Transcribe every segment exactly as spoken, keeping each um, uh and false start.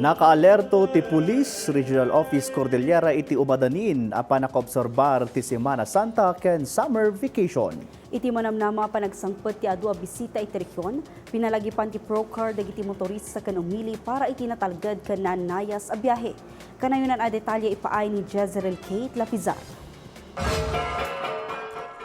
Nakaalerto ti Police Regional Office Cordillera iti umadanin a panakaobserbar ti Semana Santa ken summer vacation. Iti manamnama a panagsangpet ti adu a bisita iti rehion, pinalagipan ti Procar dagiti motorista ken umili para iti natalged ken naannayas a biahe. Kanayonan a detalye ipaay ni Jezreel Kate Lapizar.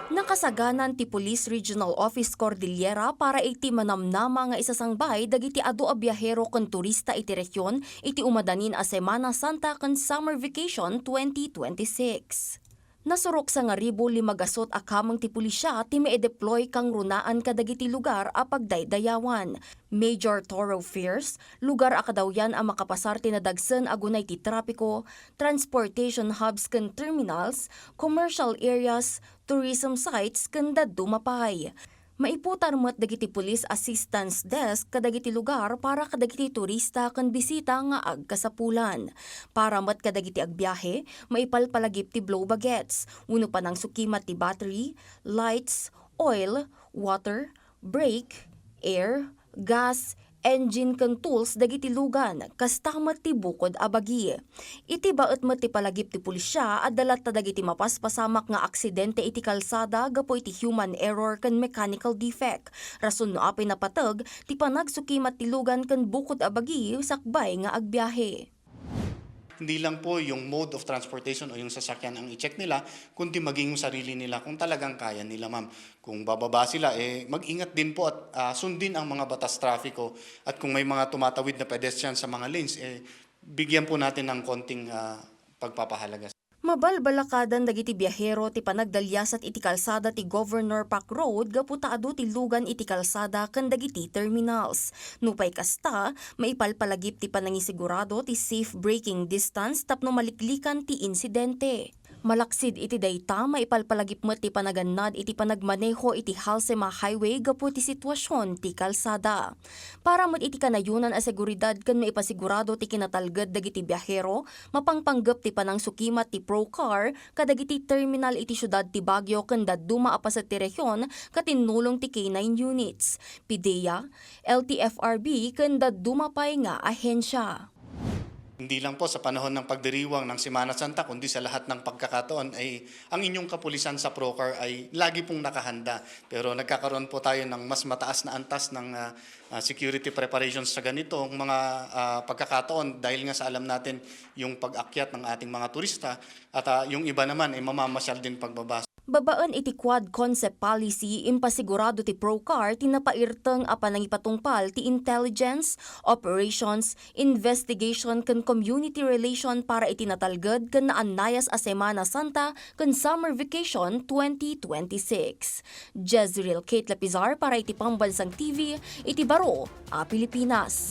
Nakasaganan ti Police Regional Office Cordillera para iti manamnama nga isasangbay dagiti adu a biahero ken turista iti rehion iti umadanin a Semana Santa ken Summer Vacation twenty twenty-six. Nasurok sangaribu lima gasut a kameng ti pulisya ti maideploy kangrunaan kadagiti lugar a pagdaydayawan, major thoroughfares, lugar a kadawyan a makapasar ti nadagsen a gunay ti trapiko, transportation hubs ken terminals, commercial areas, tourism sites, ken dadduma pay. Maiputar met dagiti Police Assistance Desk kadagiti lugar para kadagiti turista ken bisita nga agkasapulan. Para met kadagiti agbiahe, maipalpalagip ti blow baguettes, wenno panangsukimat ti battery, lights, oil, water, brake, air, gas, engine ken tools dagiti lugan, kasta met ti bukod a bagi. Iti baet met ti palagip ti pulisya, adda latta dagiti mapaspasamak nga aksidente iti kalsada gapu iti human error ken mechanical defect. Rason no apay napateg ti panagsukimat ti lugan ken bukod a bagi sakbay nga agbiahe. Hindi lang po yung mode of transportation o yung sasakyan ang i-check nila, kundi maging yung sarili nila kung talagang kaya nila, ma'am. Kung bababa sila, eh, mag-ingat din po at, ah, sundin ang mga batas trapiko. At kung may mga tumatawid na pedestrian sa mga lanes, eh, bigyan po natin ng konting, ah, pagpapahalaga. Mabalbalakadan dagiti biahero ti panagdalyasat iti kalsada ti Governor Park Road gapu ta adu ti lugan iti kalsada ken dagiti terminals. Nupay kasta, maipalpalagip ti panangisigurado ti safe braking distance tapno maliklikan ti insidente. Malaksid iti dayta, maipalpalagip met ti panagannad iti panagmaneho iti Halsema Highway gapu ti situasion ti kalsada. Para met iti kanayonan a seguridad ken maipasigurado ti kinatalged dagiti biahero, mapangpanggep ti panangsukimat ti Procar kadagiti terminal iti siudad ti Baguio ken dadduma a paset ti rehion ket innulong ti K nine units, PDEA, L T F R B ken dadduma pay nga ahensya. Hindi lang po sa panahon ng pagdiriwang ng Semana Santa, kundi sa lahat ng pagkakataon ay ang inyong kapulisan sa Procar ay lagi pong nakahanda. Pero nagkakaroon po tayo ng mas mataas na antas ng, ah, ah, security preparations sa ganitong mga, ah, pagkakataon dahil nga sa alam natin yung pag-akyat ng ating mga turista at, ah, yung iba naman ay mamamasyal din pagbaba. Babaen iti Quad Concept Policy, impasigurado ti Procar ti napairteng a panangipatungpal ti intelligence, operations, investigation ken community relation para iti natalged ken naannayas a Semana Santa ken Summer Vacation twenty twenty-six. Jezreel Kate Lapizar para iti Pambansang T V iti baro a Pilipinas.